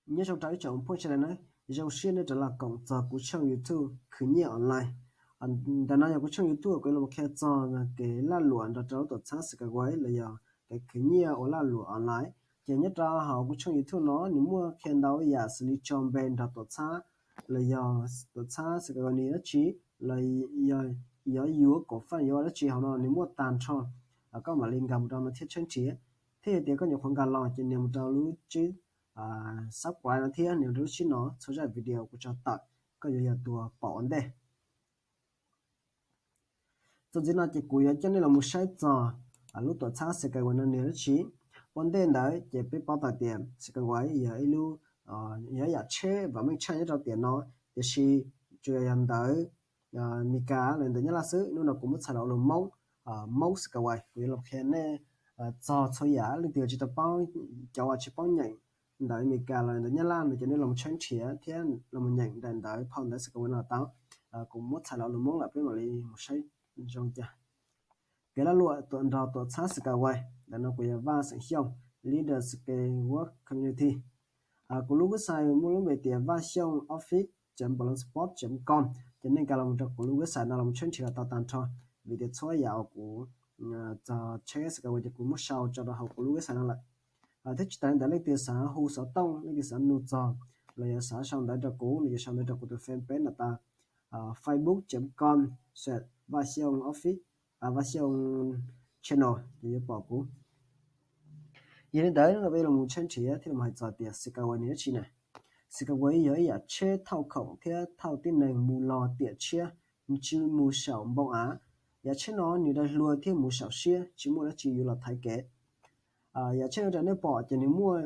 Nyob zoo rau ib tsoom phooj ywg sawv daws nawb, zoo siab nej rov los koom txog kuv tshooj YouTube khwv nyiaj online. Ntawm no yog kuv tshooj YouTube kuv yuav los qhia txog kev lag luam nrog rau lub tuam txhab Skyway los yog kev khwv nyiaj ua lag luam online. Ces nyob rau hauv kuv tshooj YouTube no nws muaj qhia ntau yam xws li tso npe nrog tuam txhab los yog tuam txhab Skyway ni dab tsi, los yog yuav yuav koom faj yuav dab tsi hauv no nws muaj tag nrho. Koj mam li nkag mus rau no thiab tshawb nrhiav, thiab yog tias koj nyuam qhuav nkag los ces nias mus rau lub tswb subscribe no thiab nias rau lub tswb no txhua zaj video kuv tso tawm koj yuav yog tus pom ua ntej. Txuas ntxiv no ces kuv yuav coj nej los mus saib txog lub tuam txhab Skyway no nws dab tsi. Ua ntej ntawd ces peb paub tau tias Skyway yog ib lub, yog ib yam tsheb vam meej tshaj nyob rau tiam no, tiam sis tsuas yog ntawv Meskas los ntawv Nyab Laj xwb. Hnub no kuv muab txhais los ua lus Hmoob, Hmoob Skyway. Kuv yuav los qhia nej txog txhua yam, leej twg tsis tau paub, cov uas tsis paub nyeem ntawv Meskas los ntawv Nyab Laj no ces nej los tshawb nrhiav thiab los nyeem daim ntawv phau ntawv Skyway no tau. Kuv muab txhais los ua lus Hmoob lawm peb mam li mus saib zoo cas. Kev lag luam nrog tuam txhab Skyway, ntawm no kuv yog Vaj Xeem Xyooj, leader Skyway community. Kuv lub website muaj lub npe tias Vaj Xyooj Office chấm blogspot chấm com, ces nej nkag los rau kuv lub website no los tshawb nrhiav los tau tag nrho, vim tias txhua yam uas kuv txog tsheb Skyway ces kuv muab sau tso rau hauv kuv lub website no lawm. Thiab tsis tas li ntawd, leej twg xav hu xov tooj, leej twg xav nug txog los yog xav sau ntawv rau kuv los yuav sau ntawv rau kuv tus fanpage no tau, facebook chấm com slash Vaj Xyooj Office, Vaj Xyooj Channel ces yuav pom kuv. Yog li ntawd no peb los tshawb nrhiav thiab los hais txog tias Skyway nws dab tsi na. Skyway yog ib yam tsheb thauj khoom thiab thauj tib neeg mus los tiam tshiab, nws tsis mus saum npoo av. Yam tsheb no nws dai hlua thiab mus saum siab, tsis muaj dab tsi yuav los thaiv kev. Yam tsheb no raws nej pom ces nws muaj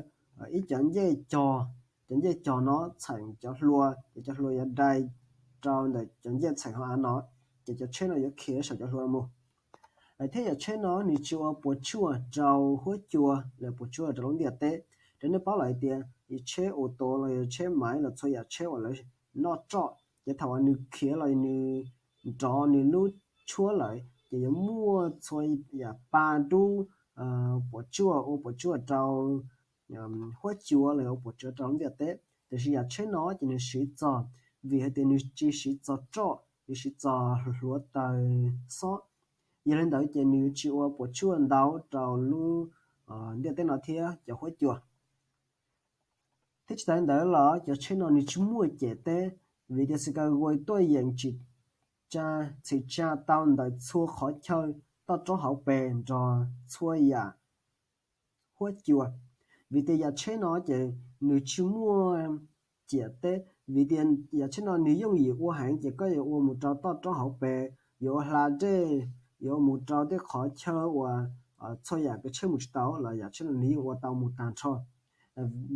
ib cov ncej cog, cov ncej cog no txheem cov hlua, ces cov hlua yuav dai rau ntawm cov ncej txheem hauv av no, ces cov tsheb no yuav khiav saum cov hlua no mus. Thiab yam tsheb no nws tsis ua puas tsuaj rau huab cua los puas tsuaj rau lub ntiaj teb. Raws nej paub lawm hais tias yam tsheb ua tua los yog tsheb maiv los txhua yam tsheb uas lawv noj roj, ces thaum uas nws khiav los nws nrov nws lub tshuab lawm ces yuav muaj txhua yam pa dub puas tsuaj, ua puas tsuaj rau huab cua los ua puas tsuaj rau lub ntiaj teb. Tiam sis yam tsheb no ces nws siv txog, vim hais tias nws tsis siv txog roj, nws siv txog hluav taws xob. Yog li ntawd ces nws tsis ua puas tsuaj ntau rau lub ntiaj teb no thiab cov huab cua. Thiab tsis tas li ntawd los cov tsheb no nws tsis muaj ciam teb, vim tias Skyway tuaj yeem tsis tsa, txhim tsa tau ntawm txhua qhov chaw toj roob hauv pes nrog txhua yam huab cua. Vim tias yam tsheb no ces nws tsis muaj ciam teb, vim tias yam tsheb no nws yooj yim ua heev ces koj yuav ua mus rau toj roob hauv pes, yuav ua hla dej, yuav ua mus rau tej qhov chaw uas txhua yam kev tsheb mus tsis tau los yam tsheb no nws yeej ua tau mus tag nrho.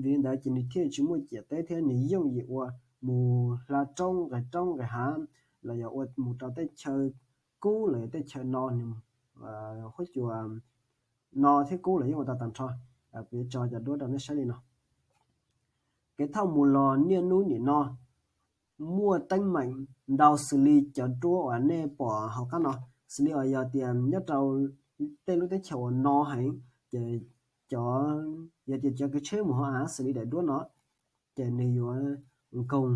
Vim li ntawd ces nws thiaj tsis muaj ciam teb thiab nws yooj yim ua mus hla roob nqes roob nqes hav, los yog ua mus rau tej chaw kub los yog tej chaw no, huab cua no thiab kub los yeej ua tau tag nrho. Kuv yuav tso cov duab rau nej saib li no. Kev thauj mus los niaj hnub nim no muaj teeb meem ntau xws li cov duab uas nej pom hauv qab no, xws li uas yog tias nyob rau tej lub teb chaws uas no heev, ces cov, yog tias cov kev tsheb mus hauv av xws li daim duab no, ces nws yuav nkoog,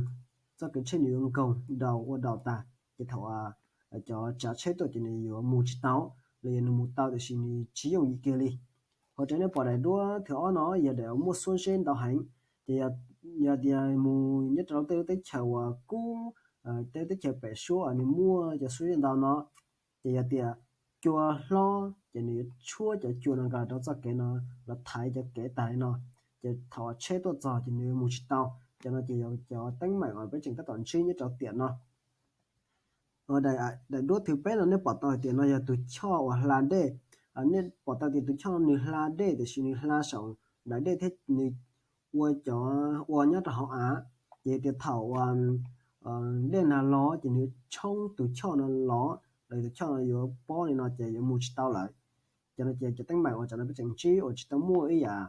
txoj kev tsheb nws yuav nkoog daus ua daus tas, ces thaum cov tsav tsheb tuaj ces nws yuav mus tsis tau, los yog nws mus tau tiam sis nws tsis yooj yim kiag li. Hos raws nej pom daim duab thib ob no yog daim uas muaj xuab zeb ntau heev, ces yog tias mus nyob rau tej lub teb chaws uas kub, tej lub teb chaws pem suab uas nws muaj cov xuab zeb ntau no, ces yog tias cua hlob ces nws yuav tshuab cov cua no nkag rau txoj kev no, los thaiv cov kev tag li no, ces thaum tsheb tuaj txog ces nws mus tsis tau. Cov no ces yog cov teeb meem uas peb tseem tab tom ntsib nyob rau tiam no. Daim duab thib peb no nej pom tau hais tias no yog tus choj uas hla dej. Nej pom tau tias tus choj nws hla dej tiam sis nws hla saum nram dej thiab nws ua cov, ua nyob rau hauv av, ces tias thaum uas dej nag los ces nws tshoob tus choj no los, los tus choj no yuav pob li no ces yuav mus tsis tau lawm. Cov no ces cov teeb meem uas tam no peb tseem ntsib uas tsis tau muaj ib yam,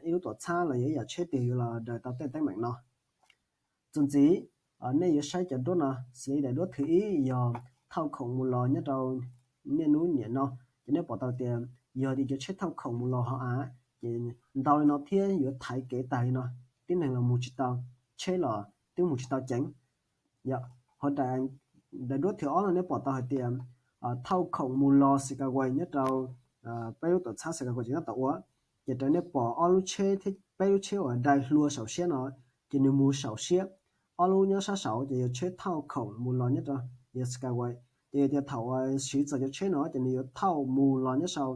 ib lub tuam txhab los yog ib yam tsheb twg yuav los daws tau tej teeb meem no. Txuas ntxiv, nej yuav saib cov duab no, xws li daim duab thib ib yog thauj khoom mus los nyob rau niaj hnub nim no, ces nej pom tau tias yog tias cov tsheb thauj khoom mus los hauv av, ces ntau li no thiab yuav thaiv kev tag li no. tib neeg los mus tsis tau, tsheb los twb mus tsis tau ceev. Yog, hos daim duab thib ob no nej pom tau hais tias thauj khoom mus los Skyway nyob rau peb lub tuam txhab Skyway tseem tab tom ua, ces raws nej pom ob lub tsheb thiab peb lub tsheb uas dai hlua saum siab no, ces nws mus saum siab. Ob lub nyob sab saud ces yog tsheb thauj khoom mus los nyob rau, yog Skyway. Ces yog tias thaum uas siv txog cov tsheb no ces nws yuav thauj mus los nyob saum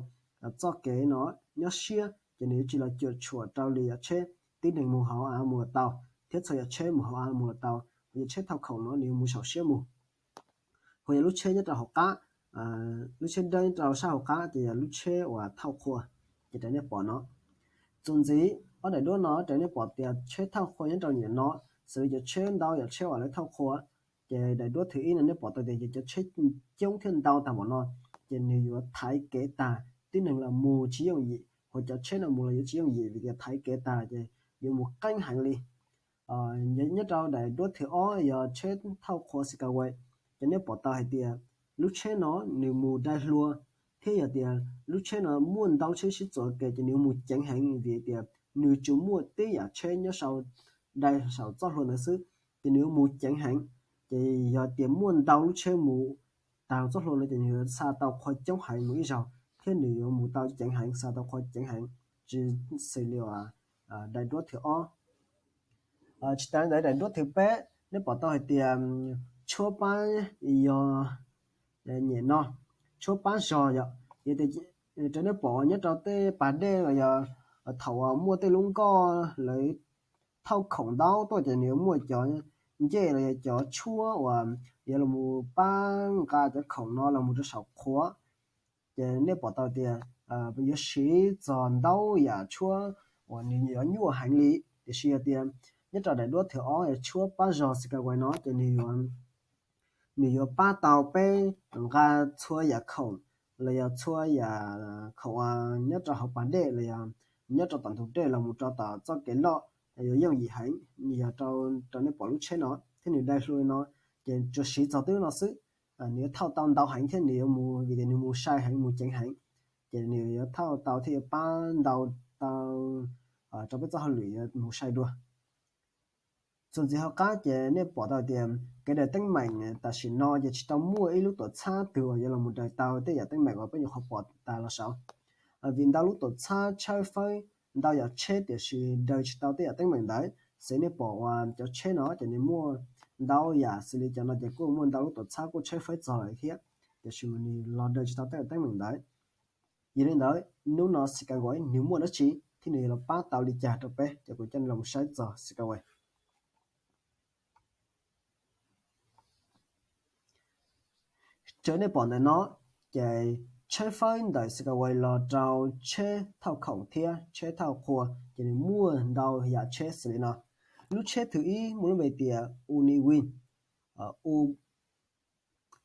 txoj kev no nyob siab, ces nws yuav tsis los cuam tshuam rau li yam tsheb tib neeg mus hauv av mus los tau, thiab txhua yam tsheb mus hauv av mus los tau. Hos yog tsheb thauj khoom no nws yuav mus saum siab mus. Hos yog lub tsheb nyob rau hauv qab, lub tsheb dawb nyob rau sab hauv qab ces yog lub tsheb uas thauj qhua, ces raws nej pom no. Txuas ntxiv ob daim duab no raws nej pom tias tsheb thauj qhua nyob rau nim no, xws li cov tsheb ntau yam tsheb uas lawv thauj qhua. Ces daim duab thib ib no nej pom tau tias yog cov tsheb coob thiab ntau tag npaum no, ces nws yuav thaiv kev tag, tib neeg los mus tsis yooj yim, hos cov tsheb no mus los yuav tsis yooj yim vim tias thaiv kev tag ces yuav mus qeeb heev li. Nyob rau daim duab thib ob yog tsheb thauj qhua Skyway, ces nej pom tau hais tias lub tsheb no nws mus dai hlua, thiab yog tias lub tsheb no muaj ntau lub tsheb sib txuas ke ces nws yuav mus ceev heev vim tias nws tsuas muaj tib yam tsheb nyob sau, dai saum txoj hlua ntawd xwb, ces nws yuav mus ceev heev. Ces yog tias muaj ntau lub tsheb mus tag txoj hlua no ces nws yuav xa tau qhua coob heev mus ib zaug, thiab nws yuav mus tau ceev heev, xa tau qhua ceev heev, tsis xws li daim duab thib ob. Tsis tas li ntawd daim duab thib peb nej pom tau hais tias tshuab pab yog nyem no, tshuab pab zog yom. Yog tias raws nej pom nyob rau tej pas dej los yog thaum uas muaj tej lub nkoj lawv thauj khoom ntau tuaj ces nws yuav muaj cov ncej los yog cov tshuab uas yuav los pab nqa cov khoom no los mus rau saum qhua. Ces nej pom tau tias yuav siv txog ntau yam tshuab uas nws yuav nyuaj heev li, tiam sis yog tias nyob rau daim duab thib ob tshuab pab zog Skyway no ces nws yuav pab tau peb nqa txhua yam khoom los yog txhua yam khoom nyob rau hauv pas dej los yog nyob rau tom ntug dej los mus rau tom txoj kev loj yuav yooj yim heev. Yog rau nej pom lub tsheb no thiab nws dai hlua li no, ces tsuas siv txog twb no xwb, nws yuav thauj tau ntau heev thiab nws yuav mus vim tias nws mus sai heev mus ceev heev, ces nws yuav thauj tau thiab yuav pab ntau tau rau peb txoj hauj lwm yuav mus sai dua. Txuas ntxiv hauv qab ces nej pom tau tias kev daws teeb meem tam sim no ces tsis tau muaj ib lub tuam txhab twg uas yuav los mus daws tau tej yam teeb meem uas peb nyuam qhuav pom tas los saud. Vim ntau lub tuam txhab tshawb fawb ntau yam tsheb tiam sis daws tsis tau tej yam teeb meem ntawd. Xws nej pom uas cov tsheb no ces nws muaj ntau yam xws li cov no ces kuj muaj ntau lub tuam txhab kuj tshawb fawb txog lawm thiab, tiam sis mas nws los daws tsis tau tej yam teeb meem ntawd. Yog li ntawd hnub no Skyway nws muaj dab tsi thiab nws yuav los pab tau li cas rau peb, ces kuv coj nej los mus saib txog Skyway. Raws nej pom ntawm no, ces tshawb fawb ntawm Skyway los rau tsheb thauj khoom thiab tsheb thauj qhua ces nws muaj ntau yam tsheb xws li no. Lub tsheb thib ib muaj lub npe tias Uniwin.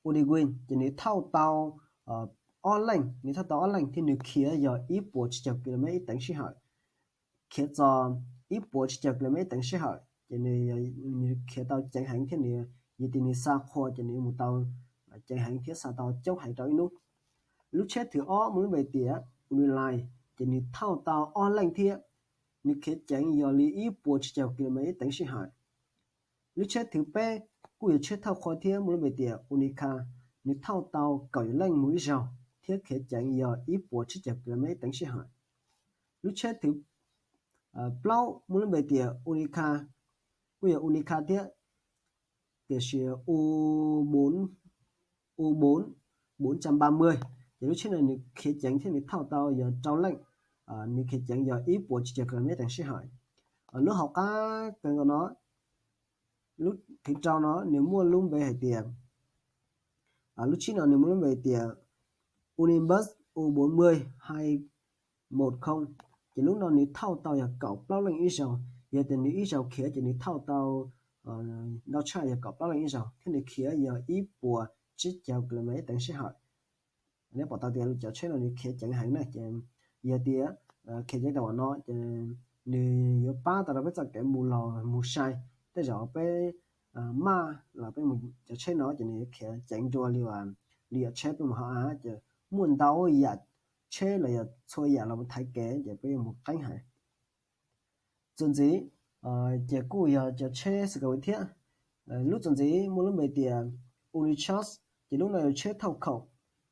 Uniwin ces nws thauj tau ob leej, nws thauj tau ob leej thiab nws khiav yog ib puas tsib caug kilomev ib teev sij hawm. Khiav txog ib puas tsib caug kilomev ib teev sij hawm ces nws khiav tau ceev heev thiab nws, yog tias nws xa qhua ces nws mus tau ceev heev thiab xa tau coob heev rau ib hnub. Lub tsheb thib ob muaj lub npe tias Unilin, ces nws thauj tau ob leej thiab, nws khiav ceev yog li ib puas tsib caug kilomev ib teev sij hawm. Lub tsheb thib peb kuj yog tsheb thauj qhua thiab muaj lub npe tias Unica, nws thauj tau kaum yim leej mus ib zaug thiab khiav ceev yog ib puas tsib caug kilomev ib teev sij hawm. Lub tsheb thib plaub muaj lub npe tias Unica, kuj yog Unica thiab, tiam sis U bốn, U bốn, bốn trăm ba mươi, ces lub tsheb no nws khiav ceev thiab nws thauj tau yog rau leej, nws khiav ceev yog ib puas tsib caug kilomev ib teev sij hawm. Lub hauv qab kawg nkaus no, lub thib rau no nws muaj lub npe hais tias, lub tsheb no nws muaj lub npe tias Unibus U bốn mươi hai một không, ces lub no nws thauj tau yog kaum plaub leej ib zaug. Yog tias nws ib zaug khiav ces nws thauj tau ntau tshaj yog kaum plaub leej ib zaug thiab nws khiav yog ib puas tsib caug kilomev ib teev sij hawm. Nej pom tau tias cov tsheb no nws khiav ceev heev na, ces yog tias khiav ceev tau ua no ces nws yuav pab tau rau peb txoj kev mus los mus sai. Tej zaum peb maj los peb mus cov tsheb no ces nws yuav khiav ceev dua li, li yam tsheb peb mus hauv av ces muaj ntau yam tsheb los yog txhua yam los thaiv kev ces peb yuav mus qeeb heev. Txuas ntxiv, Ces kuj yog cov tsheb Skyway thiab. Lub txuas ntxiv muaj lub npe tias Unicharge, ces lub no yog tsheb thauj khoom,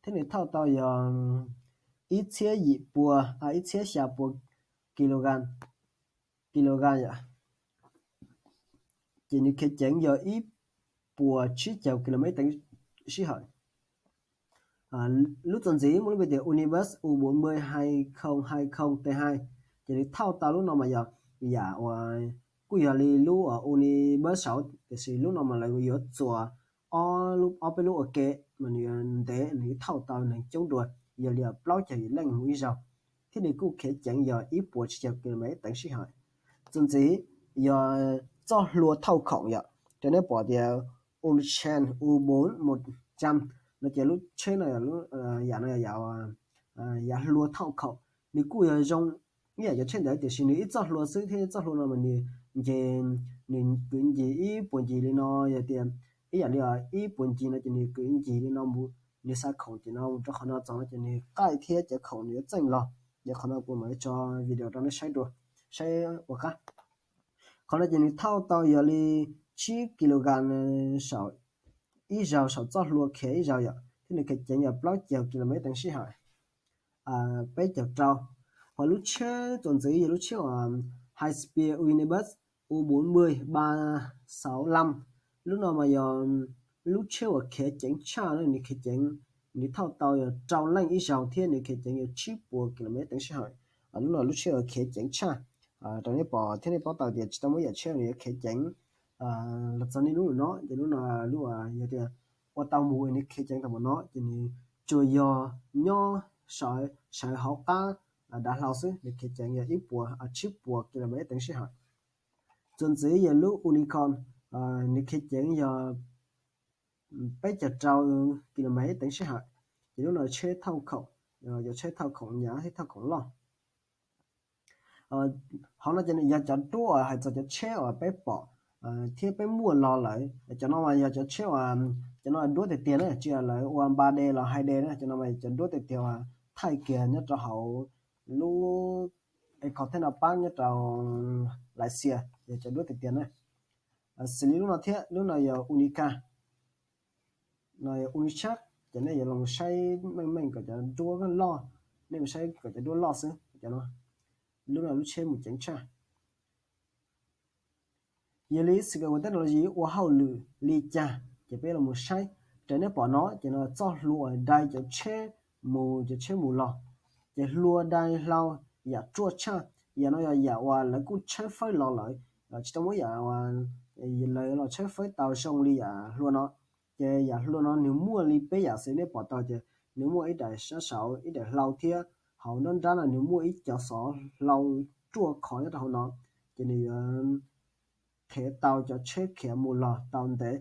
thiab nws thauj tau yog ib txhiab yim pua, ib txhiab xya pua kilo, kilo yom. Ces nws khiav ceev yog ib puas tsib caug kilomev teev sij hawm. Lub txuas ntxiv muaj lub npe tias Unibus U bốn mươi hai không hai không T hai, ces nws thauj tau lub no mas yog yam uas kuj yog li lub Unibus saud, tiam sis lub no mas lawv yuav txuas ob peb lub ua ke mas nws ntev, nws thauj tau neeg coob dua, yog li plaub caug yim leej mus ib zaug, thiab nws kuj khiav ceev yog ib puas tsib caug kilomev teev sij hawm. Txuas ntxiv yog txoj hlua thauj khoom yom, raws nej pom tias Unicharge U bốn một trăm no ces lub tsheb no, yam no yog yam hlua thauj khoom, nws kuj yog zoo ib yam cov tsheb ntawd tiam sis nws ib txoj hlua xwb thiab txoj hlua no mas nws ncig, nws kwv ncig ib puas ncig li no, yog tias ib yam li ib puas ncig no ces nws kwv ncig li no mus, nws xa khoom ces no mus rau qhov no txog no ces nws qaij thiab cov khoom nws yuav txeej los. Ces qhov no kuv mam tso video rau nej saib dua, saib ua qab. Qhov no ces nws thauj tau yog li tsib kilogram saum ib zaug, saum txoj hlua khiav ib zaug yom, thiab nws khiav ceev yog plaub caug kilomev teev sij hawm. Peb caug rau. Ho lub tsheb txuas ntxiv yog lub tsheb uas High Speed Unibus U bốn mươi ba sáu năm. Lub no mas yog lub tsheb uas khiav ceev tshaj, nws khiav ceev, nws thauj tau yog rau leej ib zaug thiab nws khiav ceev yog tsib puas kilomev teev sij hawm. Lub no lub tsheb uas khiav ceev tshaj, rau nej pom thiab nej paub tau tias tsis tau muaj yam tsheb nws yuav khiav ceev los txog niaj hnub no, ces lub no lub yog tias ua tau mus nws khiav ceev tau mus no ces nws tsuas yog nyob sawv hauv qab dav hlau xwb, nws khiav ceev yog ib puas, tsib puas kilomev teev sij hawm. Txuas ntxiv yog lub Unicorn, nws khiav ceev yog peb caug rau kilomev teev sij hawm. Ces lub no tsheb thauj khoom, yog tsheb thauj khoom hnyav thiab thauj khoom loj. Hauv no ces yog cov duab uas hais txog cov tsheb uas peb pom thiab peb muaj los lawm. Cov no mas yog cov tsheb uas, cov no duab tiag tiag na, tsis yog lawv ua ba D los hai D na, cov no mas cov duab tiag tiag uas thaij kiag nyob rau hauv lub e kho thej no pab nyob rau Lav Xias, yog cov duab tiag tiag na. Xws li lub no thiab, lub no yog Unica, no yog Unicharge, ces nej yuav los saib meej meej kom cov duab loj, nej mus saib kom cov duab loj xwb. Cov no, lub no lub tsheb mus ceev tshaj. Yog li Skyway Technology ua hauj lwm li cas ces peb los mus saib. Raws nej pom no ces no txoj hlua uas dai cov tsheb mus, cov tsheb mus los, ces hlua dai hlau yam ruaj tshaj. Yam no yog yam uas lawv kuj tshawb fawb los lawm, tsis tau muaj yam uas lawv los tshawb fawb tau zoo li yam hlua no. Ces yam hlua no nws muaj li peb yam xws nej pom tau ces nws muaj ib daim sab saud, ib daim hlau thiab hauv nruab nrab no nws muaj ib cov xov hlau ruaj khov nyob rau hauv no, ces nws yuav qhia tau cov tsheb khiav mus los tau ntev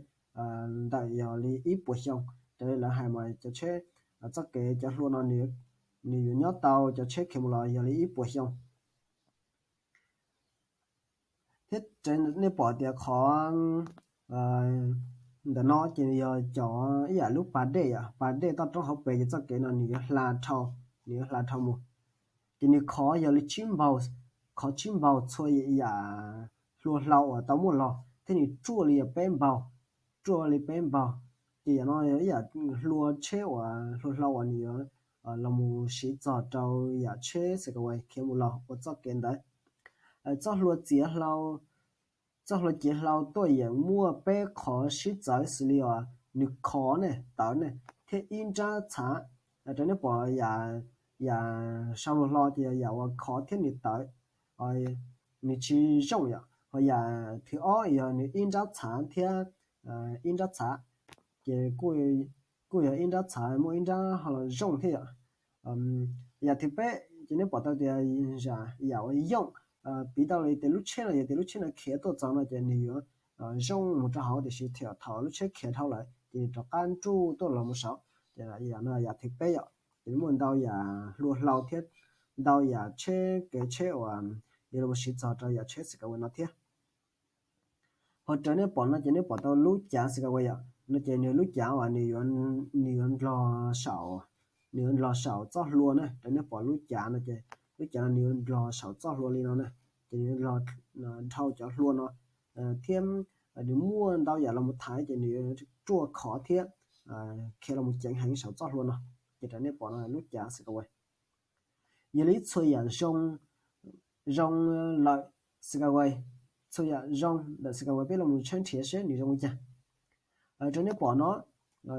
ntawm yog li ib puas xyoo. Raws li lawv hais mas cov tsheb, txoj kev cov hlua no nws yuav nyob tau cov tsheb khiav mus los yog li ib puas xyoo. Thiab nej pom tias qhov ntawm no ces yog cov ib yam lub pas dej, pas dej toj roob hauv pes, ces txoj kev no nws yuav hla dhau, nws yuav hla dhau mus. Ces nws khov yog li tsib npaug, khov tsib npaug txhua yam hlua hlau uas tau muaj los thiab nws ruaj li yog peb npaug, ruaj li peb npaug. Ces yam no yog ib yam hlua tsheb uas hlua hlau uas nws yuav los mus siv txog rau yam tsheb Skyway khiav mus los ua txoj kev ntawd. Txoj hlua txiav hlau, txoj hlua txiav hlau tuaj yeem muaj peb qhov sib txawv xws li uas nws khov ne, tawv ne, thiab ib nrab txhav. Raws nej pom yam, yam sau hlau hlo ces yog yam uas khov thiab nws tawv, nws tsis zoo yom. Ho yam thib ob yog nws ib nrab txhav thiab ib nrab txhav, ces kuj yog ib nrab txhav muaj ib nrab ho los zoo thiab yom. Yam thib peb ces nej pom tau tias yam uas yooj, piv tau li tias lub tsheb no yog tias lub tsheb no khiav tuaj txog no ces nws yuav zoo mus rau hauv, tiam sis thaum lub tsheb khiav dhau lawm ces nws rov qab nruj tuaj los mus saud. Ces yam no yam thib peb yom, ces muaj ntau yam hlua hlau thiab ntau yam tsheb, kev tsheb uas yuav los siv txog rau yam tsheb Skyway no thiab. Ho raws nej pom no ces nej pom tau lub cav Skyway yom, no ces nws lub cav uas nws yuav nrog saum, nws yuav nrog saum txoj hlua na. Raws nej pom lub cav no ces lub cav no nws yuav nrog saum txoj hlua li no na. ces nws los dhau cov hlua no thiab nws muaj ntau yam los mus thaiv ces nws ruaj khov thiab khiav los mus ceev heev saum txoj hlua no. Ces raws nej pom no lub cav Skyway. Yog li txhua yam zoo zoo lawm Skyway, txhua yam zoo ntawm Skyway peb los mus tshawb nrhiav seb nws zoo li cas. Raws nej pom no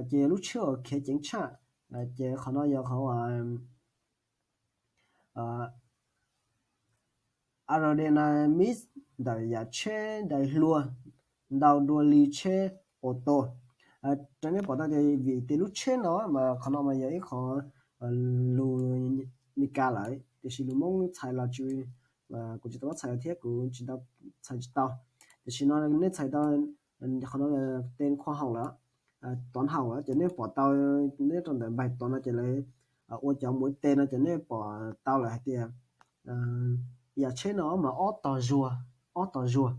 ces yog lub tsheb uas khiav ceev tshaj, ces qhov no yog qhov aerodynamics ntawm yam tsheb dai hlua ntau dua li tsheb auto. Raws nej pom tau tias vim tias lub tsheb no mas qhov no mas yog ib qho lus Meskas lawm tiam sis lus Hmoob txhais los tsis, kuv tsis tau muab txhais thiab kuv tsis tau txhais tsis tau. Tiam sis no nej txhais tau qhov no tej khoa học lawm, toán học lawm ces nej pom tau nyob rau ntawm bài toán no ces lawv ua cov mũi tên no ces nej pom tau lawm hais tias yam tsheb no mas ob tog zuag, ob tog zuag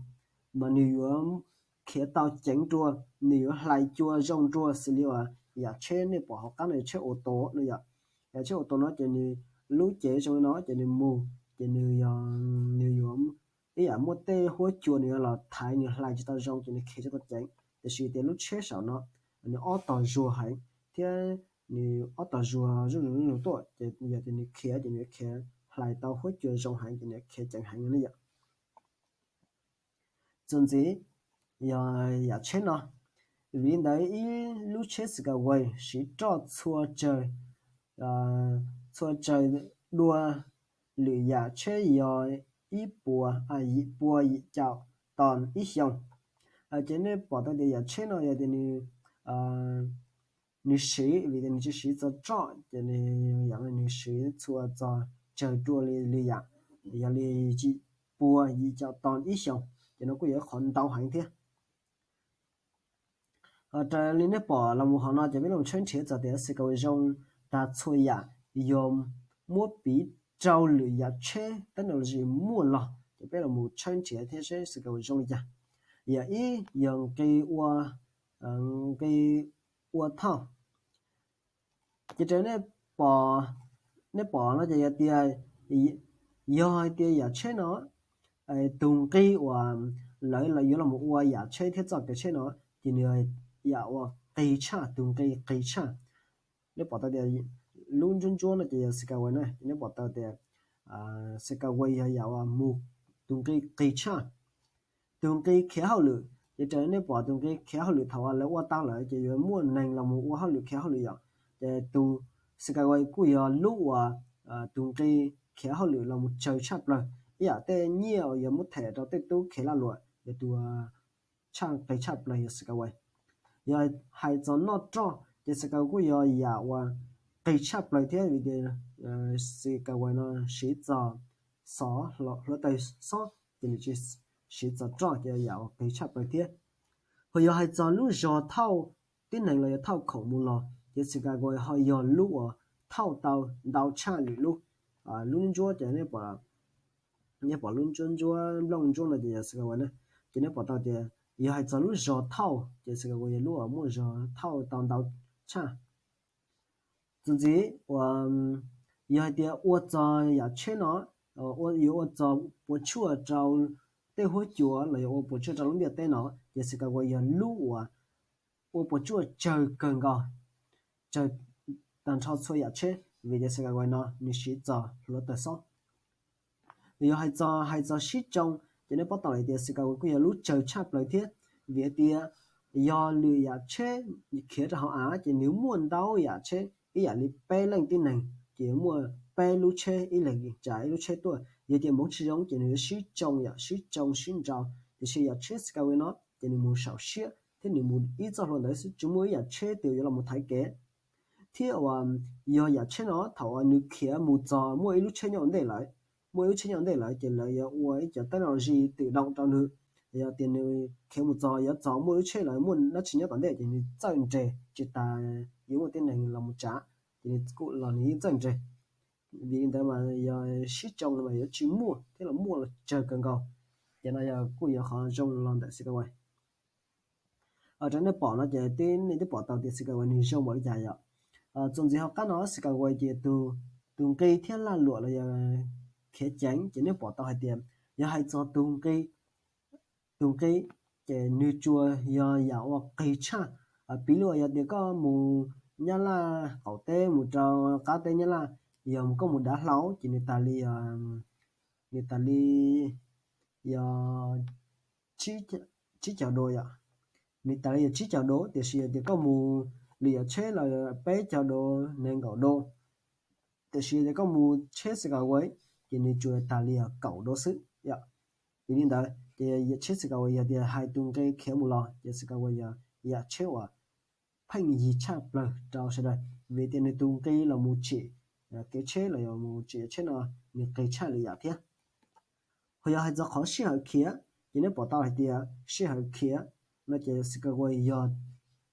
mas nws yuav khiav tau ceev dua, nws yuav hlais cua zoo dua xws li uas yam tsheb nej pom hauv qab no yog tsheb auto no yom. Yam tsheb auto no ces nws lub cev zoo li no ces nws mus ces nws yog, nws yuav ib yam muaj tej huab cua nws yuav los thaiv nws hlais tsis tau zoo ces nws khiav tsis tau ceev. Tiam sis tias lub tsheb saum no nws ob tog zuag heev thiab nws ob tog zuag zuj zus zuj zus tuaj ces yog tias nws khiav ces nws yuav khiav hlais tau huab cua zoo heev ces nws yuav khiav ceev heev no ne yom. Txuas ntxiv yog yam tsheb no, vim li ntawd ib lub tsheb Skyway siv roj txhua tsawg, txhua tsawg dua lwm yam tsheb yog ib puas, yim pua yim caum tos ib xyoos. Ces nej pom tau tias yam tsheb no yog tias nws, nws siv, vim tias nws tsis siv txog roj ces yam no nws siv txhua txog tsawg dua li, li yam, yog li yim pua yim caum tos ib xyoos, ces no kuj yog ib qhov ntau heev thiab. Raws li nej pom los mus hauv no ces peb los tshawb nrhiav txog tias Skyway zoo tag txhua yam yog muab piv rau lwm yam tsheb technology muaj los ces peb los mus tshawb nrhiav thiab seb Skyway zoo li cas. Yam ib yog nqi ua, nqi ua thauj. Ces raws nej pom, nej pom no ces yog tias, yog hais tias yam tsheb no tus nqi uas lawv yuav los ua yam tsheb thiab txoj kev tsheb no ces nws yam uas qis tshaj, tus nqi qis tshaj. Nej pom tau tias lub ntsuab ntsuab no ces yog Skyway na, ces nej pom tau tias Skyway yog yam uas mus tus nqi qis tshaj. Tus nqi khiav hauj lwm, ces raws nej pom tus nqi khiav hauj lwm thaum uas lawv ua tau lawm ces yuav muaj neeg los mus ua hauj lwm khiav hauj lwm yom. Ces tus Skyway kuj yog lub uas tus nqi khiav hauj lwm los mus tsawg tshaj plaws, ib yam tej nyiaj uas yuav muab them rau tej tub khiav lag luam yog tus tshaj qis tshaj plaws yog Skyway. Yog hais txog noj roj ces Skyway kuj yog yam uas qis tshaj plaws thiab vim tias Skyway no siv txog xov, hluav taws xob ces nws tsis siv txog roj ces yam uas qis tshaj plaws thiab. Ho yog hais txog lub zog thauj tib neeg los yog thauj khoom mus los ces Skyway ho yog lub uas thauj tau ntau tshaj lwm lub. Lub ntsuab ces nej pom lub ntsuab ntsuab nplooj ntsuab no ces yog Skyway na. Ces nej pom tau tias yog hais txog lub zog thauj ces Skyway yog lub uas muaj zog thauj tau ntau tshaj. Txuas ntxiv uas yog hais tias ua txog yam tsheb no, yuav ua txog puas tsuaj rau tej huab cua los yog ua puas tsuaj rau lub ntiaj teb no ces Skyway yog lub uas ua puas tsuaj tsawg kawg nkaus, tsawg tag nrho txhua yam tsheb vim tias Skyway no nws siv txog hluav taws xob. Yog hais txog, hais txog sib tsoo ces nej paub tau hais tias Skyway kuj yog lub tsawg tshaj plaws thiab, vim hais tias yog lwm yam tsheb khiav rau hauv av ces nws muaj ntau yam tsheb ib yam li peb leej tib neeg ces yuav muaj peb lub tsheb ib leeg tsav ib lub tsheb tuaj. Yog tias hmoov tsis zoo ces nws yuav sib tsoo, yam sib tsoo sib nrau. Tiam sis yam tsheb Skyway no ces nws mus saum siab thiab nws mus ib txoj hlua ntawd xwb, tsis muaj ib yam tsheb twg yuav los mus thaiv kev. Thiab uas yog yam tsheb no thaum uas nws khiav mus txog muaj ib lub tsheb nyob ua ntej lawm, muaj ib lub tsheb nyob ua ntej lawm ces lawv yuav ua ib cov technology tự động rau nws. Yog tias nws khiav mus txog yuav txog muaj lub tsheb lawm muaj dab tsi nyob tom ntej ces nws txawj nres tsis tas yuav muaj tib neeg los mus tsav ces nws kuj los nws yeej txawj nres. Vim li ntawd mas yog sib tsoo no mas yuav tsis muaj thiab los muaj los tsawg kawg nkaus. Ces no yog kuj yog qhov zoo los ntawm Skyway. Raws nej pom no ces twb nej twb pom tau tias Skyway nws zoo npaum li cas yom. Txuas ntxiv hauv qab no Skyway ces tus, tus nqi thiab lag luam los yog khiav ceev ces nej pom tau hais tias Yog hais txog tus nqi, tus nqi, ces nws tsuas yog yam uas qis tshaj. Piv li yog tias koj mus Nyab Laj qaum teb mus rau qab teb Nyab Laj, yog koj mus dav hlau ces nws tas li, nws tas li yog tsib caug dos yom. Nws tas li yog tsib caug dos, tiam sis yog tias koj mus lwm yam tsheb los peb caug dos, nees nkaum dos. Tiam sis yog tias koj mus tsheb Skyway ces nws tsuas tas li yog kaum dos xwb yom. Vim li ntawd ces tsheb Skyway yog tias hais tus nqi khiav mus los ces Skyway yog yam tsheb uas pheej yig tshaj plaws rau sawv daws, vim tias nws tus nqi los mus tsim kev tsheb los yog mus tsim tsheb no nws qis tshaj lwm yam thiab. Ho yog hais txog qhov sij hawm khiav, ces neb pom tau hais tias sij hawm khiav no ces Skyway yog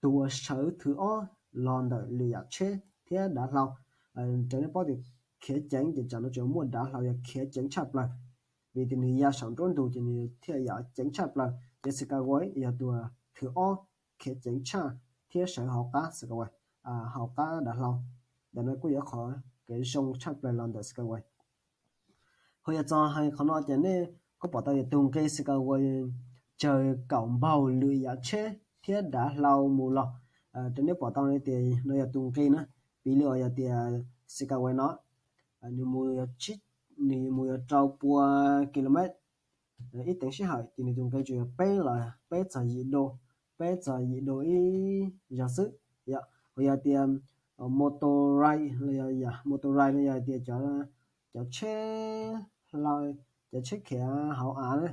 tus uas sawv thwv ob los ntawm lwm yam tsheb thiab dav hlau. Raws neb paub tias khiav ceev ces tsam no tsuas muaj dav hlau yog khiav ceev tshaj plaws, vim tias nws ya saum nruab ntug ces nws thiaj yam ceev tshaj plaws. Ces Skyway yog tus thwv ob khiav ceev tshaj thiab sawv hauv qab Skyway, hauv qab dav hlau. Ntawm no kuj yog qhov kev zoo tshaj plaws los ntawm Skyway. Ho yog txog hais qhov no ces nej kuj pom tau yog tus nqi Skyway tsawg kaum npaug lwm yam tsheb thiab dav hlau mus los. Raws neb pom tau tias no yog tus nqi na, piv li uas yog tias Skyway no nws mus, nws mus yog rau pua kilomev ib teev sij hawm ces nws tus nqi tsuas yog peb los peb txog yim dos, peb txog yim dos ib zaug xwb yom. Ho yog tias motor ride los yog, motor ride no yog tias cov tsheb hlau, cov tsheb khiav hauv av na,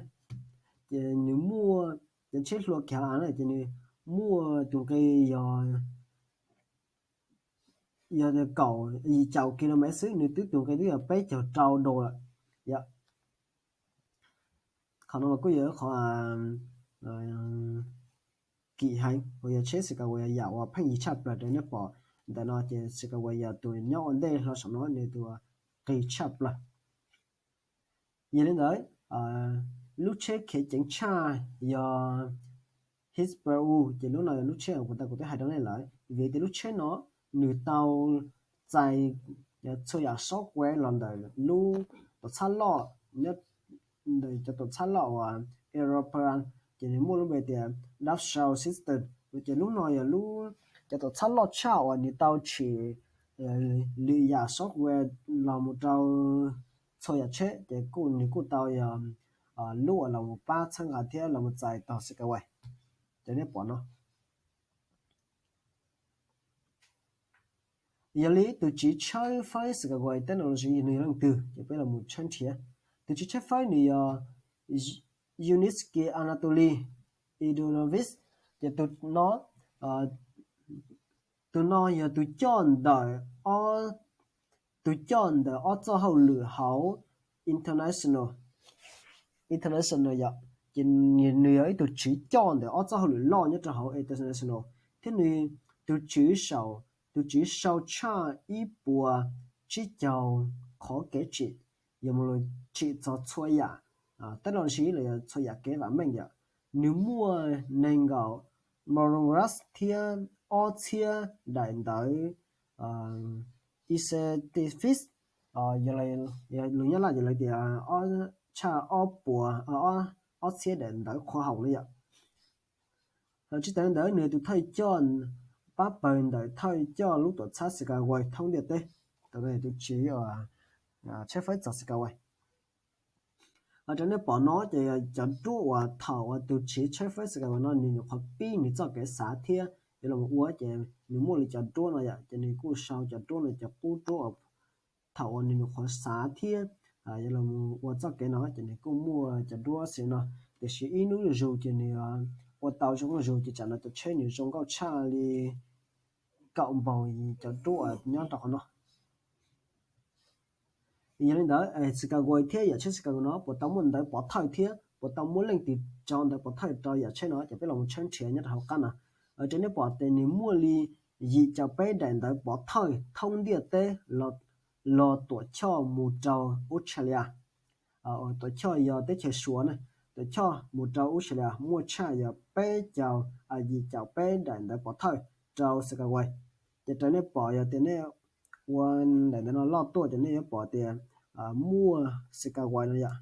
ces nws muaj, cov tsheb hlua khiav hauv av na ces nws muaj tus nqi yog, yog tias kaum, yim caum kilomev xwb nws twb tus nqi twb yog peb caug rau dos lawm yom. Qhov no mas kuj yog ib qhov kim heev uas yog tsheb Skyway yam uas pheej yig tshaj plaws raws neb pom ntawm no ces Skyway yog tus nyob ua ntej hlo saum no nws tus qis tshaj plaws. Yog li ntawd, lub tsheb khiav ceev tshaj yog Hesperus, ces lub no yog lub tsheb uas puag ta kuv twb hais rau nej lawm, vim tias lub tsheb no nws tau txais txhua yam software los ntawm lub tuam txhab loj, nyob ntawm cov tuam txhab loj uas Europa, ces nws muaj lub npe tias Dassault System. Ces lub no yog lub, cov tuam txhab loj tshaj uas nws tau tsim lwm yam software los mus rau txhua yam tsheb, ces kuj nws kuj tau yog lub uas los mus pab txhawb nqa thiab los mus txais tau Skyway, ces nej pom no. Yog li tus tswv tshawb fawb Skyway technology nws yog leej twg, ces peb los mus tshawb nrhiav. Tus tswv tshawb fawb nws yog Yuniskiy Anatoly Idunovich, ces tus no, tus no yog tus coj ntawm, tus coj ntawm ob txoj hauj lwm hauv international, international yom, ces nws yog ib tug tswv coj ntawm ob txoj hauj lwm loj nyob rau hauv international, thiab nws tus tswv sau, tus tswv sau tshaj ib puas tsib caug qhov kev tsim, yog mus tsim txog txhua yam technology los yog txhua yam kev vam meej yom. Nws muaj nees nkaum monograph thiab ob txhiab daim ntawv scientific, lus Nyab Laj ces lawv tias tshaj ob puas, ob txhiab daim ntawv khoa học no yom. Tsis tas li ntawd nws yog tus thawj coj pab pawg ntawm thawj coj lub tuam txhab Skyway thoob ntiaj teb, tus tswv tshawb fawb txog Skyway. Raws nej pom no ces cov duab uas thaum uas tus tswv tshawb fawb Skyway no nws nyuam qhuav pib nws txoj kev xav thiab yuav los ua ces nws muaj li cov duab no yom, ces nws kuj sau cov duab no, cov qub duab uas thaum uas nws nyuam qhuav xav thiab yuav los ua txoj kev no ces nws kuj muaj cov duab xwb no. Tiam sis ib hnub zuj zus ces nws ua tau zoo zuj zus ces tsam no cov tsheb nws zoo nkauj tshaj li kaum npaug cov duab uas nyob rau qhov no. Yog li ntawd Skyway thiab yam tsheb Skyway no puas tau muaj ntawv pov thawj thiab puas tau muaj leej twg tso ntawv pov thawj rau yam tsheb no ces peb los mus tshawb nrhiav nyob rau hauv qab no. Raws nej pom ces nws muaj li yim caum peb daim ntawv pov thawj thoob ntiaj teb los tuam choj mus rau Australia. Tuam choj yog teb chaws Suav na, tuam choj mus rau Australia muaj tshaj yog peb caug, yim caum peb daim ntawv pov thawj rau Skyway. Ces raws nej pom yog tias nej ua daim ntawv no loj tuaj ces nej yuav pom tias muaj Skyway no yom.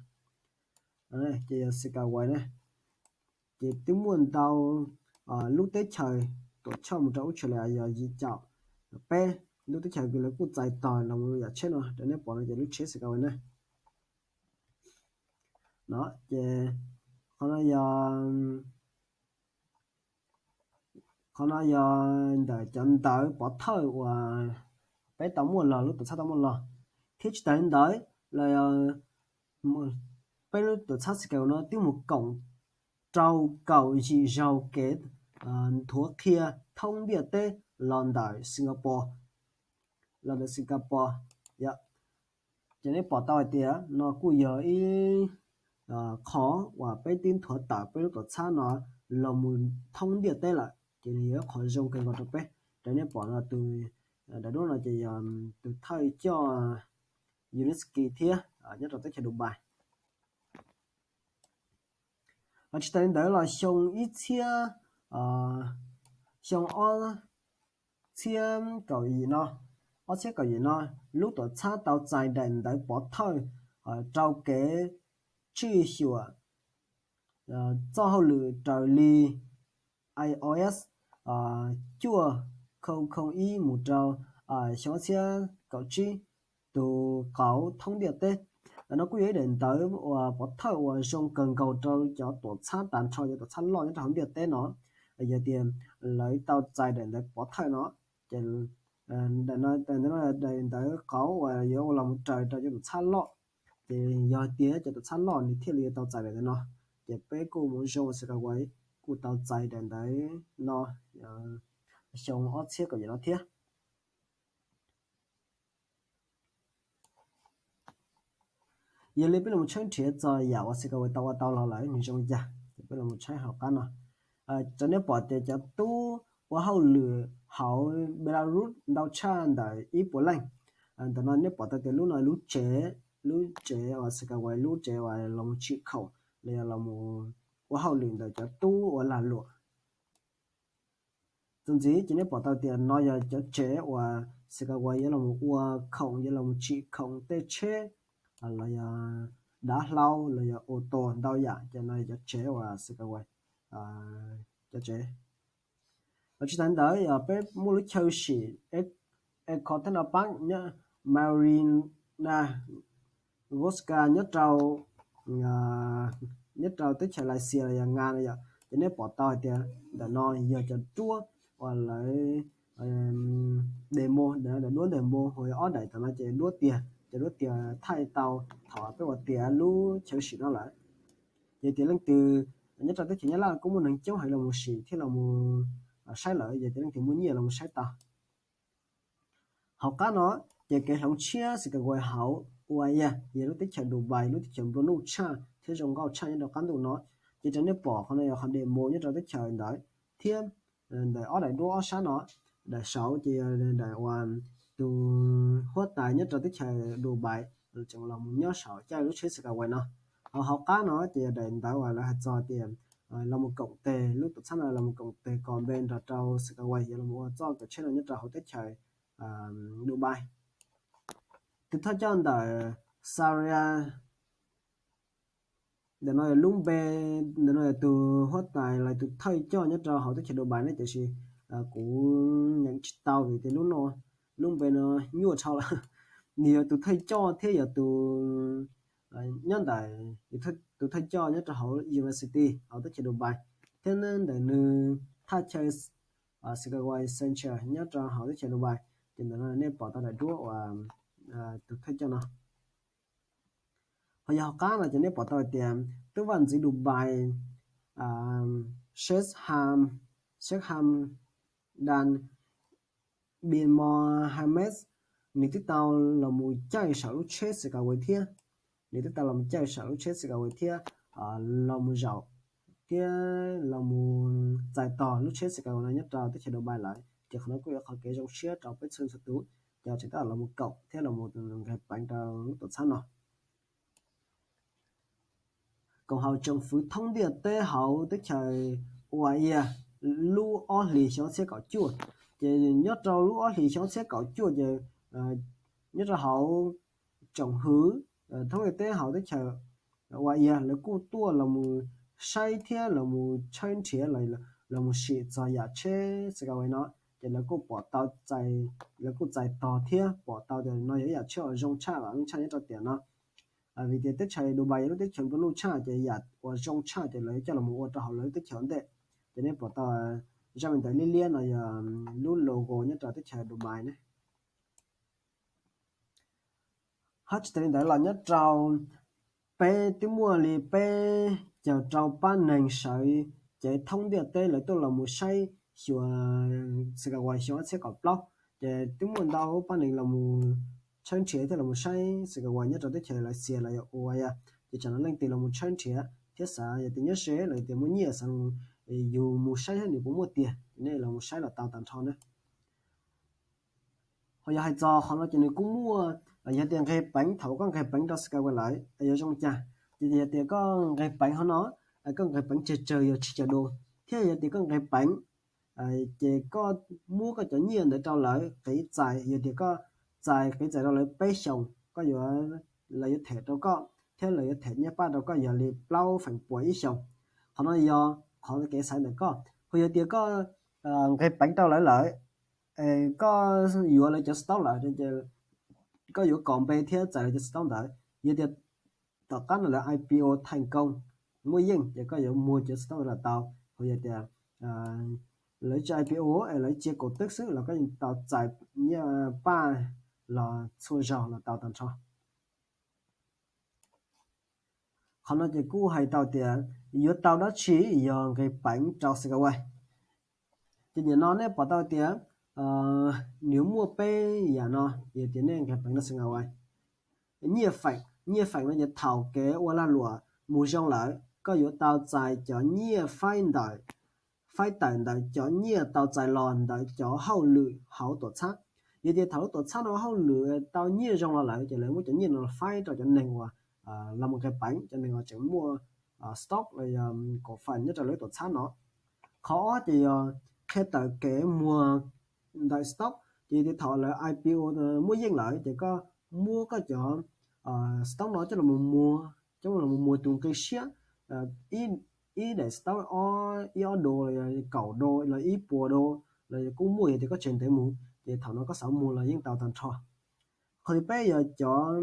Ces yog Skyway na, ces twb muaj ntau lub teb chaws tuam tshaj mus rau Australia yog yim caum peb lub teb chaws kws lawv kuj txais tog los yam tsheb no. Raws nej pom no ces lub tsheb Skyway na, no ces qhov no yog qhov no yog ntawm cov ntawv pov thawj uas peb tau muaj los, lub tuam txhab tau muaj los. Thiab tsis tas li ntawd los peb lub tuam txhab Skyway no twb mus koom rau kaum yim zaug kev nthuav qhia thoob ntiaj teb los ntawm Singapore, los ntawm Singapore. Yog, ces nej pom tau hais tias no kuj yog ib qhov uas peb twb nthuav tawm peb lub tuam txhab no los mus thoob ntiaj teb lawm, ces nws yog ib qhov zoo kawg nkaus rau peb. Raws nej pom no tus daim duab no ces yog tus thawj coj Uniski thiab nyob rau teb chaws Dubai. Ho tsis tas li ntawd los xyoo ib txhiab, xyoo ob txhiab kaum yim no, ob txhiab kaum yim no, lub tuam txhab tau txais daim ntawv pov thawj rau kev tswj xyuam txoj hauj lwm raws li iOS cuaj khoo khoo ib mus rau xyoo ob txhiab kaum tsib, tus qauv thoob ntiaj teb. Ntawm no kuj yog ib daim ntawv uas pov thawj uas zoo kawg nkaus rau cov tuam txhab tag nrho, cov tuam txhab loj nyob rau hauv ntiaj teb no. Yog tias lawv tau txais daim ntawv pov thawj no, ces daim no, daim ntawv no daim ntawv qauv uas yuav ua los mus raws rau cov tuam txhab loj. Ces yog tias cov tuam txhab loj nws thiaj li yuav tau txais daim ntawv no. Ces peb kuj mus zoo Skyway kuj tau txais daim ntawv no xyoo ob txhiab kaum yim no thiab. Yog li peb los mus tshawb nrhiav txog yam uas Skyway tau ua tau los lawm nws zoo li cas, ces peb los mus tshawb hauv qab no. Raws nej pom tias cov tub ua hauj lwm hauv Belarus ntau tshaj ntawm ib puas leej. Ntawm no nej pom tau tias lub no lub tsev, lub tsev uas Skyway lub tsev uas los mus tsim khoom los yog los mus ua hauj lwm ntawm cov tub ua lag luam. Txuas ntxiv ces nej pom tau tias no yog cov tsev uas Skyway yuav los mus ua khoom, yuav los mus tsim khoom tej tsheb los yog dav hlau los yog auto ntau yam, ces no yog cov tsev uas Skyway cov tsev. Los tsis tas ntawd yog peb muaj lub chaw sim Eco Technopark nyob Marina Gorska nyob rau, nyob rau teb chaws Lav Xias los yog Nga no yom. Ces nej pom tau hais tias ntawm no yog cov duab uas lawv demo, daim duab demo, ho ob daim tom no ces duab tiag, ces duab tiag thaij tau thaum peb ua tiav lub chaw sim no lawm. Ces tias leej twg nyob rau teb chaws Nyab Laj kuj muaj neeg coob heev los mus sim thiab los mus saib lawm, yog tias leej twg muaj nyiaj los mus saib tau. Hauv qab no ces kev hloov tshiab Skyway hauv UAE, yog lub teb chaws Dubai, lub teb chaws nplua nuj tshaj thiab zoo nkauj tshaj nyob rau qab ntuj no. Ces raws nej pom qhov no yog qhov demo nyob rau teb chaws ntawd, thiab ntawm ob daim duab ob sab no, daim saud ces yog daim uas tus huab tais nyob rau teb chaws Dubai tseem los mus nyob saum caij lub tsheb Skyway no. Ho hauv qab no ces yog daim ntawv uas lawv hais txog tias los mus koom tes, lub tuam txhab no los mus koom tes kom npe nrog rau Skyway yuav los ua txoj kawm tsheb no nyob rau hauv teb chaws Dubai. Tus thawj coj ntawm Saria, ntawm no yog lub npe, ntawm no yog tus huab tais los tus thawj coj nyob rau hauv teb chaws Dubai ne, tiam sis kuv nyeem tsis tau vim tias lub no, lub npe no nyuaj dhau lawm. Nws yog tus thawj coj thiab yog tus nyob ntawm, tus thawj coj nyob rau hauv university hauv teb chaws Dubai, thiab ntawm nws thaj chaw Skyway Center nyob rau hauv teb chaws Dubai. Ces ntawm no nej pom tau daim duab uas tus thawj coj no. Ho yog hauv qab no ces nej pom tau hais tias tub vaj ntxwv Dubai, Sheikh Ham, Sheikh Hamdan bin Mohammed, nws twb tau los mus caij saum lub tsheb Skyway thiab. Nws twb tau los mus caij saum lub tsheb Skyway thiab los mus zaum thiab los mus txais tos lub tsheb Skyway no nyob rau teb chaws Dubai lawm. Ces qhov no kuj yog qhov kev zoo siab rau peb txhua txhua tus cov tseem tab tom los mus koom thiab los mus nkag peev rau lub tuam txhab no. Koom haum tsoom fwv thoob ntiaj teb hauv teb chaws UAE lub ob hlis xyoo ob txhiab kaum cuaj. Ces nyob rau lub ob hlis xyoo ob txhiab kaum cuaj ces nyob rau hauv tsoom fwv thoob ntiaj teb hauv teb chaws ua ias lawv kuj tuaj los mus saib thiab los mus tshawb nrhiav, los mus sim txog yam tsheb Skyway no, ces lawv kuj pom tau, lawv kuj txais tog thiab pom tau tias no yog ib yam tsheb uas zoo tshaj los tshaj nyob rau tiam no. Vim tias teb chaws Dubai yog lub teb chaws nplua nuj tshaj, ces yam uas zoo tshaj ces lawv coj los ua rau hauv lawv lub teb chaws ua ntej. Ces nej pom tau zaj me ntawv liab liab no yog lub logo nyob rau teb chaws Dubai ne. Ho tsis tas li ntawd los nyob rau peb twb muaj li peb caug rau pab neeg sawv cev thoob ntiaj teb lawv tuaj los mus saib xyuas Skyway xyoo ob txhiab kaum plaub. Ces twb muaj ntau pab neeg los mus tshawb nrhiav thiab los mus saib Skyway nyob rau teb chaws Lav Xias los yog ua yog, ces tsam no leej twg los mus tshawb nrhiav thiab xav yog tias nyob ze los yog tias muaj nyiaj xav yus mus saib saib nws puas muaj tiag, nej los mus saib los tau tag nrho na. Ho yog hais txog qhov no ces nws kuj muaj, yog tias nqeg peev, thaum koj nqeg peev rau Skyway lawm yuav zoo cas? Ces yog tias koj nqeg peev hauv no, koj nqeg peev tsawg tsawg yog tsib caug dos, thiab yog tias koj nqeg peev ces koj muab koj cov nyiaj ntawd rau lawv qiv txais, yog tias koj txais qiv txais rau lawv peb xyoos, koj yuav, lawv yuav them rau koj thiab lawv yuav them nyiaj paj rau koj yog li plaub feem pua ib xyoos. Qhov no yog qhov kev xaiv ntawm koj. Ho yog tias koj nqeg peev rau lawv lawm, koj yuav lawv cov stock lawm, koj yuav kom npe thiab txais lawv cov stock ntawd, yog tias tom qab no lawv I P O theej koob, muaj yeej, ces koj yuav muag cov stock ntawd los tau. Ho yog tias lawv tsis I P O es lawv cia kaum twb xwb los koj yeej tau txais nyiaj paj los txhua zaug los tau tag nrho. Qhov no ces kuj hais tau tias yuav tau dab tsi yog nqeg peev rau Skyway. Ces nim no nej pom tau tias nws muaj peb yam no, yog tias nej nqeg peev rau Skyway. Nyiaj feem, nyiaj feem no ces thaum kev ua lag luam mus zoo lawm, koj yuav tau txais cov nyiaj faib ntawm, faib tawm ntawm cov nyiaj tau txais los ntawm cov hauj lwm hauv tuam txhab. Yog tias thaum lub tuam txhab no hauj lwm tau nyiaj zoo los lawm ces lawv muab cov nyiaj no faib rau cov neeg uas los mus nqeg peev, cov neeg uas tseem muaj stock los yog koom fam nyob rau lub tuam txhab no. Qhov ob ces yog qhia tawm kev muag ntawm stock, ces yog tias thaum lawv I P O muaj yeej lawm ces koj muab koj cov stock no coj los muag, coj los muag tus nqi siab, ib daim stock ib ob do, kaum do los ib puas do los kuj muaj, yog tias koj tseg ntev mus ces thaum no koj xav muag los yeej tau tag nrho. Qhov thib peb yog cov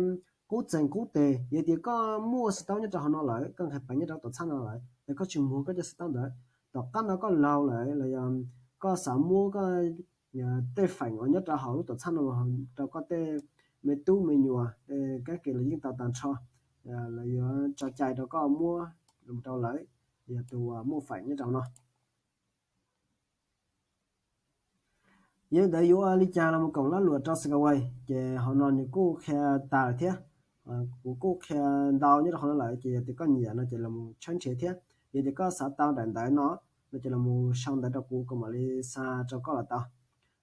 qub txeeg qub teg, yog tias koj muaj stock nyob rau hauv no lawm, koj nqeg peev nyob rau tuam txhab no lawm es koj tsis muag koj cov stock ntawd, tom qab no koj laug lawm los yog koj xav muab koj tej feem uas nyob rau hauv lub tuam txhab no rau koj tej me tub me nyuam, kab ke los yeej tau tag nrho. Lawv yuav tso cai rau koj muab los rau lawv, yog tus uas muaj feem nyob rau no. Yog li ntawd yuav ua li cas los mus koom lag luam rau Skyway? Ces hauv no nws kuj qhia tag lawm thiab. Kuv kuj qhia ntau nyob rau hauv no lawm, ces yog tias koj nyiam no ces los mus tshawb nrhiav thiab. Yog tias koj xav tau daim ntawv no, no ces los mus sau ntawv rau kuv, kuv mam li xa rau koj los tau.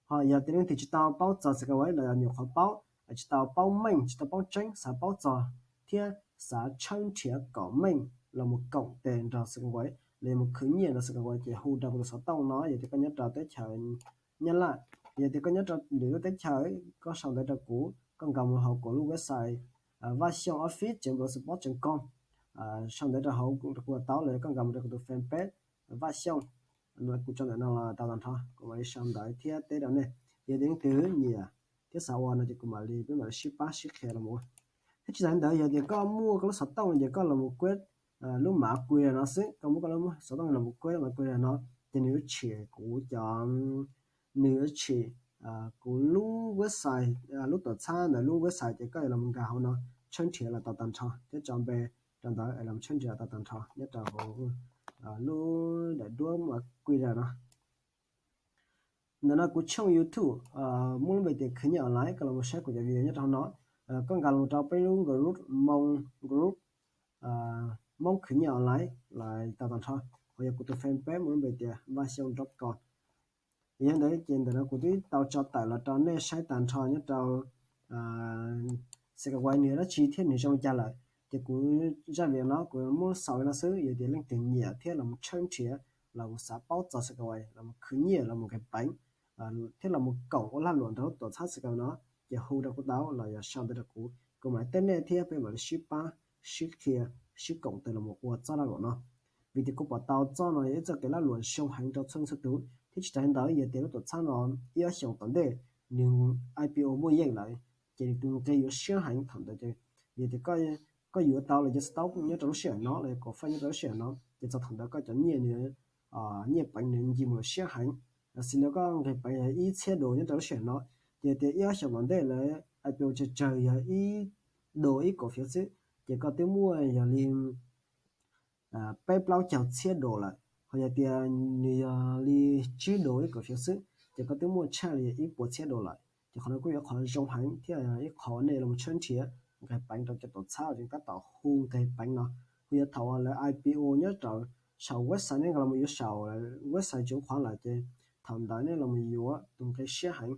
Ho yog tias leej twg tsis tau paub txog Skyway los yog nyuam qhuav paub, tsis tau paub meej, tsis tau paub tseeb, xav paub txog thiab xav tshawb nrhiav kom meej los mus koom tes nrog Skyway los yog mus khwv nyiaj nrog Skyway ces hu rau kuv tus xov tooj no. Yog tias koj nyob rau teb chaws Nyab Laj, yog tias koj nyob rau lwm lub teb chaws, koj sau ntawv rau kuv, koj nkag mus hauv kuv lub website Vaj Xyooj Office chấm blogspot chấm com, sau ntawv rau hauv kuv tau, los yog koj nkag mus rau kuv tus fanpage Vaj Xyooj, kuv tso ntawm no los tau tag nrho, kuv mam li sau ntawv thiab teb rau nej. Yog tias leej twg nyiam thiab xav ua no ces kuv mam li, peb mam li sib pab sib qhia los ua. Thiab tsis tas li ntawd, yog tias koj muaj koj lub xov tooj ces koj los mus kueb lub mav QR no xwb, koj muab koj lub xov tooj los mus kueb lub mav QR no, ces nws yuav tshim kuv cov, nws yuav tshim kuv lub website, lub tuam txhab ntawd lub website, ces koj los mus nkag hauv no tshawb nrhiav los tau tag nrho thiab tso npe rau ntawd es los tshawb nrhiav los tau tag nrho nyob rau hauv lub daim duab mav QR no. Ntawm no kuv tshooj YouTube muaj lub npe tias Khwv Nyiaj Online, koj los mus saib kuv cov video nyob rau hauv no. Koj nkag los rau peb lub group, Hmong group, Hmoob Khwv Nyiaj Online los tau tag nrho. Ho yog kuv tus fanpage muaj lub npe tias Vaj Xyooj dot com. Yog ntawd ces ntawm no kuv twb tau tso tawm los rau nej saib tag nrho nyob rau Skyway nws yog dab tsi thiab nws zoo li cas lawm. Ces kuv zaj video no kuv muab xaus li no xwb, yog tias leej twg nyiam thiab los mus tshawb nrhiav, los mus xav paub txog Skyway, los mus khwv nyiaj, los mus nqis peev, thiab los mus koom ua lag luam nrog lub tuam txhab Skyway no, ces hu rau kuv tau los yog sau ntawv rau kuv, kuv mam li teb nej thiab peb mam li sib pab sib qhia sib koom tes los mus ua txoj laj luam no. Vim tias kuv pom tau txoj no yog ib txoj kev laj luam zoo heev rau txhua txhua tus, thiab tsis tas li ntawd yog tias lub tuam txhab no ib ob xyoos tom ntej nws I P O muaj yeej lawm, ces nws tus nqi yuav siab heev thaum ntawd. Ces yog tias koj yuav tau los yog stock nyob rau lub sij hawm no los yog confirm nyob rau lub sij hawm no, ces txog thaum ntawd koj cov nyiaj nws, nyiaj peev nws nce mus siab heev. Xws li koj nqi peev yog ib txhiab dos nyob rau lub sij hawm no, ces tias ib ob xyoos tom ntej lawm I P O tsawg tsawg yog ib dos ib kaum fiv xwb, ces koj twb muaj yog li peb plaub caug txhiab dos lawm. Ho yog tias nws yog li tsib dos ib kaum fiv xwb, ces koj twb muaj tshaj li ib puas txhiab dos lawm. Ces qhov no kuj yuav qhov zoo heev thiab ib qho nej los tshawb nrhiav nqi peev rau cov tuam txhab uas tab tom hu nqi peev no. Kuj yog thaum lawv I P O nyob rau saum website nej los yuav saum website tseem qhuav lawm ces thaum ntawd nej los yuav tus nqi siab heev.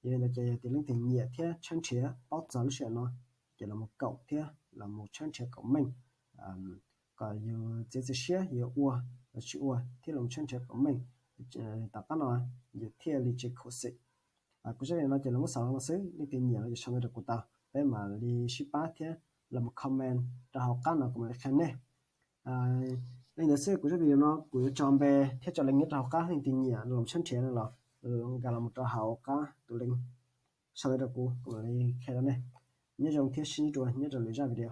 Yog li ntawd ces yog tias leej twg nyiam thiab tshawb nrhiav paub txog lub sij hawm no, ces los koom thiab los tshawb nrhiav koom meej, kom yus txiav txim siab yuav ua los tsis ua thiab los tshawb nrhiav koom meej. Tom qab no yus thiaj li tsis khuv xim. Kuv zaj video no ces los muab xaus li no xwb, leej twg nyiam los sau npe rau kuv tau, peb mam li sib pab thiab los comment rau hauv qab no kuv mam li qhia nej. Li ntawd xwb, kuv zaj video no kuv yuav tso npe thiab tso link nyob rau hauv qab, leej twg nyiam los tshawb nrhiav no los nkag los rau hauv qab tus link, sau npe rau kuv, kuv mam li qhia rau nej. Nyob zoo thiab sib ntsib dua nyob rau lwm zaj video.